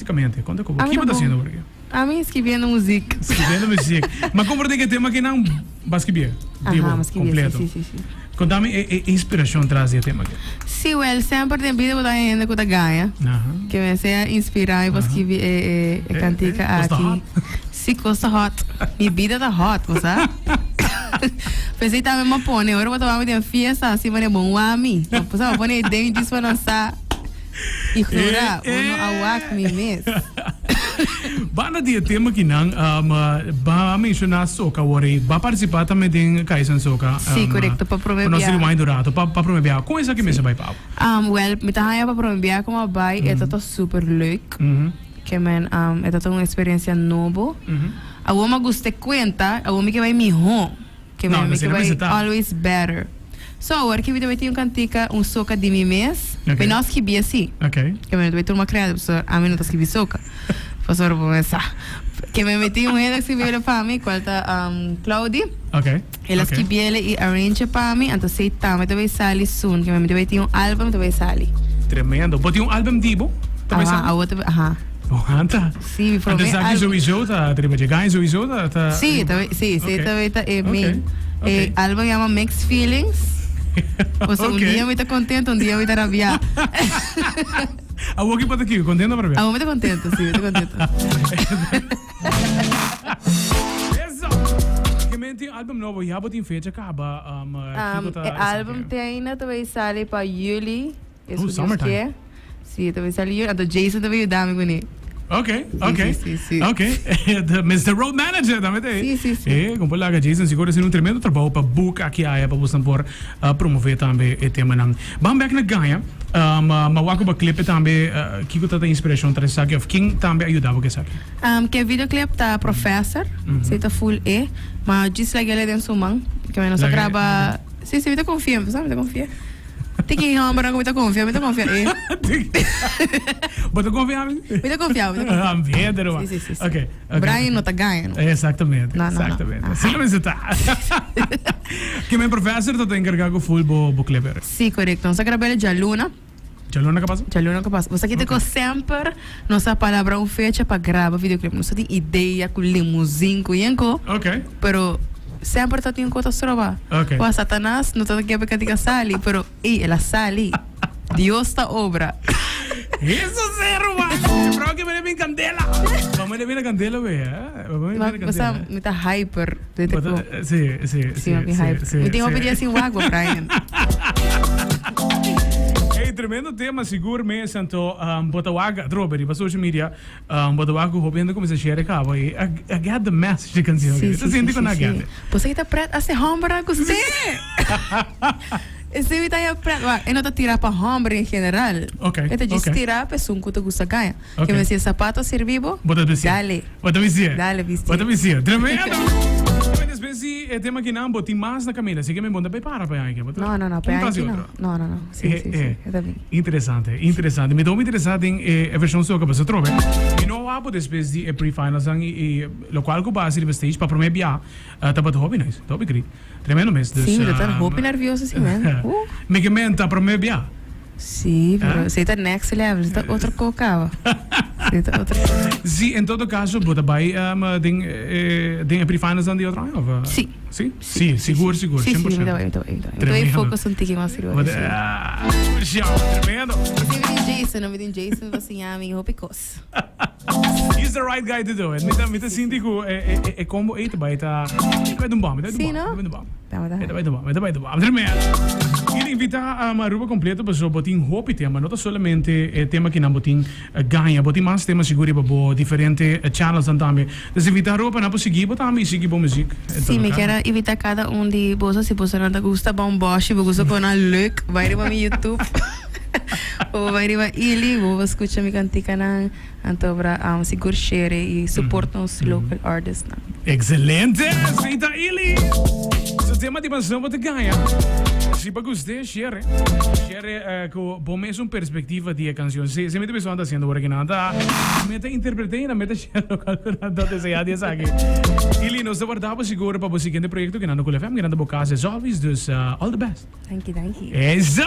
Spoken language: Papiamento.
artisticamente? Konta ku bo. Ami Ki ta bo ta bon. haciendo awor aki? Ami skibiendo muziek. Skibiendo muziek. Ma komprende ku e tema akinan bo a skibié? Aha, Di bo, mi a skibié, kompleto. si, si, si, si. Konta mi e e inspirashon tras di e tema aki. Si, wèl, semper den bida bo ta haña hende ku ta gaña. Aha. Ke mester a inspirá mi pa skibi e e e kantika Kos ta aki. hot. Si, kos ta hot. Mi bida ta hot, bo sa. P'esei tambe mi a pone, ora bo ta wak mi den fiesta, asina manera bo wak mi. Bo sa, bo pone e den djis pa nan sa. Ignorá, bo no a wak mi mes. Banda di e tema kinan, ba menshoná soca awor ei. Ba partisipá tambe den Kaizen Soca. Sí, korekto, pa promé Pa nos biaha. rewind un rato, pa pa promé biaha. Kon esaki mester bai pa abo? Wèl, mi ta haña pa promé biaha ku mi a bai, e ta ta super leuk. Ke men, e ta ta un eksperensia nobo. Awor mi a gusta e kuenta, awor mi ke bai mihó. Ke No, mi mester ke bai mester ta. always better. So awor ke mi ta bai tin un kantika, un soka di mi mes, Ok. mi no a skibi asi. Ok. Ke mi no ta bai tuma krèdito pasobra ami no ta skibi soka. Pasobra bo mes sa. Ke mi tin un hende a skibiel pa mi, kual ta Claudy. Ok. El a Ok. skibiel i arrange pa mi, anto esei tambe ta bai sali soon. Ke mi ta bai tin un album ta bai sali. Tremendo. Bo tin un album di bo ta bai Aha, sali? awor ta bai, aha. Wanta. Sí, mi promé Anto esaki album. sowieso ta riba dje. Gaña sowieso ta ta. Sí, ta sí, sí, Ok. ta ta e Ok. main. E Ok. album yama Mixed Feelings. Pasobra un Ok. dia mi ta contento, un dia mi ta rabiá. Awor ki pa ta kiko? Contento of rabiá? Awor mi ta contento, sí, mi ta contento. Eso! Ke men tin album nobo, ya bo tin fecha kaba, um, kiko ta E esaki? album te ainda ta bay sali pa juli. Oh, Escu Dios summertime. kier. Sí, ta bay sali juli. Anto Jason ta bay yuda mi kuné. Ok, ok. Sí, sí, sí. Ok. The Mr. Road Manager tambe te. Sí, sí, sí. Eh, como laga Jason sigur haciendo un tremendo trabajo pa book aki aya pa bosan por uh, promove tambe e temanan. Ban back na Gaña. Um, uh, ma wak ba clip tambe uh, kiko ta ta inspiracion tras esaki of kin tambe a yuda bo ke esaki? Um, ke videoclip ta Professor, mm -hmm. Sí, ta full e, ma djis lag'ele den su man, ke mi no sa graba. Sí, sí, mi ta confia, mi ta confia. Tiki hombernan ku mi ta konfia, mi ta konfia e. Bo ta konfia mi? Mi ta konfia, mi ta konfia. Ambiente ruman. Sí, sí, sí. Ok, ok. Brian no ta gaña no. Exactamente, No, no, no. exactamente. Aha. Asina mester ta. Ke men professor ta ta enkargá ku full bo bo clip eri? Sí, korekto. Nos a grab'é el djaluna. Djaluna ka pasa? Djaluna ka pasa. Bo sa kite ku semper nos a palabrá un fecha pa graba videoclip. Nos ta tin idea ku limousin ku yen ko. Ok. Pero semper ta tin un ko ta stroba. Ok. Wa Satanas no ta ke pa e sali, pero ey, el a sali. Dios ta obra. Eso sí, ruman. Pero ke mene bin candela. Ba mene bin candela we, eh? Ba mene bin O sea, candela. mi ta hyper. Desde Bo ta- ku- Sí, sí, Sí, sí, mi sí, hyper. sí, Mi tin hopi sí. dia sin wak, Brian. Hey, tremendo tema, sigur mes, anto um, bo ta wak atrobe riba social media, um, bo ta wak ku hopi hende kuminsa share kaba i I, I get the message di canción. Sí, Ta sí, sinti sí, ku na sí, get sí. it. Pues ahí ta pret hace hombre ku sí. Ese mi ta ya pret, wa, e no ta tira pa hombre en general. Ok, E ta djis ok. tira pa esun ku ta gusta gaña. Ok. Ke me si e sapato sirbi bo, Bo ta bistié. dale. Bo ta bistié. Dale, bistié. Bo ta bistié. Tremendo! Despues di e tema kinan bo tin mas na kaminda, así ke mi bon ta bay para pa e aña aki. Bo ta No, no, no, pa e un aña tras di aki no. otro. No, no, no. Sí, Eh, sí, sí. eh. E ta bin. Interesante, interesante. Mi ta hopi interesá den e vershon soca pasobra atrobe mi no wak despues di e pre-finals nan i i lokual ku bo a hasi riba stage pa promé bia tabata hopi nice, hopi great. Tremendo mes. Dus, Sí, mi ta tar hopi nervioso si men. Uh. Mi ke men ta promé bia. Sí, pero Eh? esei ta next level, esei ta otro ko kaba. Esei ta otro ko. Sí, en todo caso, bo ta bai um, den, eh, den e pre-finals dan di otro aña? Of, Sí. Sí? Sí, sigur, sigur, Sí, sí, mi 100%. ta bai, mi ta bai, mi ta bai. Mi ta bai Tremendo. focus un tiki mas riba Bo ta- esei. ah, tremendo. Esei mi tin Jason, mi tin Jason pa siña mi hopi kos. He's the right guy to do it. Mi ta, mi ta sinti ku e, e, e, e combo ei ta bai ta, e ta bai dun bom, e ta bai dun Sí, bom, no? e ta bai dun bom. Dame ta E ta bai dun bom, e ta bai dun bom. Tremendo. Quiero invita um, Aruba completo paso bo tin hopi tema, no ta solamente e tema kinan bo tin eh, gaña, bo tin mas tema sigur riba bo diferente eh, channels dan tambe. Dus invita Aruba pa nan por sigui bo tambe y sigui bo muziek. En Sí, todo mi caso. kier a invita cada un di boso, si boso nan ta gusta bon boshi, bo gusta pone leuk, bai riba mi YouTube. Bo bai riba Ili, bo bo scucha mi canticanan, anto bra um, sigur share y support nos local artistnan. Excelente! Esey ta Ili! Su tema di mas nobo ta gaña. Si bo gust'é, share. Share eh, cu bo mesun perspectiva di e cancion. Si, si mi ta bisa anda haciendo ora ki nan ta mi ta interprete y nan mi ta share locual cu nan ta desea di esaki. Ili, nos ta warda bo sigur pa bo siguiente proyecto ki nan ta Cool FM, ki nan ta bo casa as always. Dus, all the best. Danki, danki. Eso!